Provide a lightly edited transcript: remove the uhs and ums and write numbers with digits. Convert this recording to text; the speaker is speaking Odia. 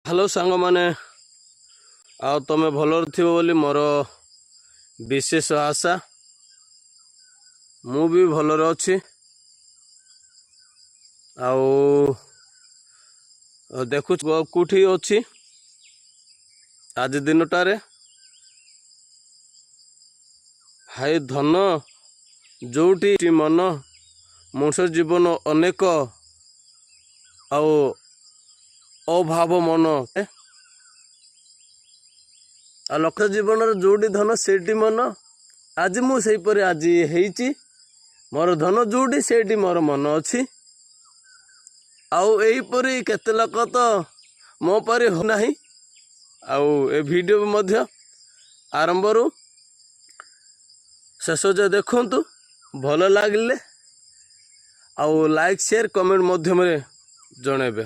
ହ୍ୟାଲୋ ସାଙ୍ଗମାନେ, ଆଉ ତମେ ଭଲରେ ଥିବ ବୋଲି ମୋର ବିଶେଷ ଆଶା। ମୁଁ ବି ଭଲରେ ଅଛି। ଆଉ ଦେଖୁଛୁ କୋଉଠି ଅଛି ଆଜି ଦିନଟାରେ। ଭାଇ, ଧନ ଯୋଉଠି ମନ। ମଣିଷ ଜୀବନ ଅନେକ ଆଉ ଅଭାବ ମନ ଆଉ ଲକ୍ଷ୍ୟ। ଜୀବନରେ ଯୋଉଠି ଧନ, ସେଇଠି ମନ। ଆଜି ମୁଁ ସେଇପରି ଆଜି ହେଇଛି। ମୋର ଧନ ଯୋଉଠି, ସେଇଠି ମୋର ମନ ଅଛି। ଆଉ ଏହିପରି କେତେ ଲୋକ ତ ମୋ ପରି ନାହିଁ। ଆଉ ଏ ଭିଡ଼ିଓ ମଧ୍ୟ ଆରମ୍ଭରୁ ଶେଷ ଯାଏ ଦେଖନ୍ତୁ। ଭଲ ଲାଗିଲେ ଆଉ ଲାଇକ୍, ସେୟାର, କମେଣ୍ଟ ମାଧ୍ୟମରେ ଜଣାଇବେ।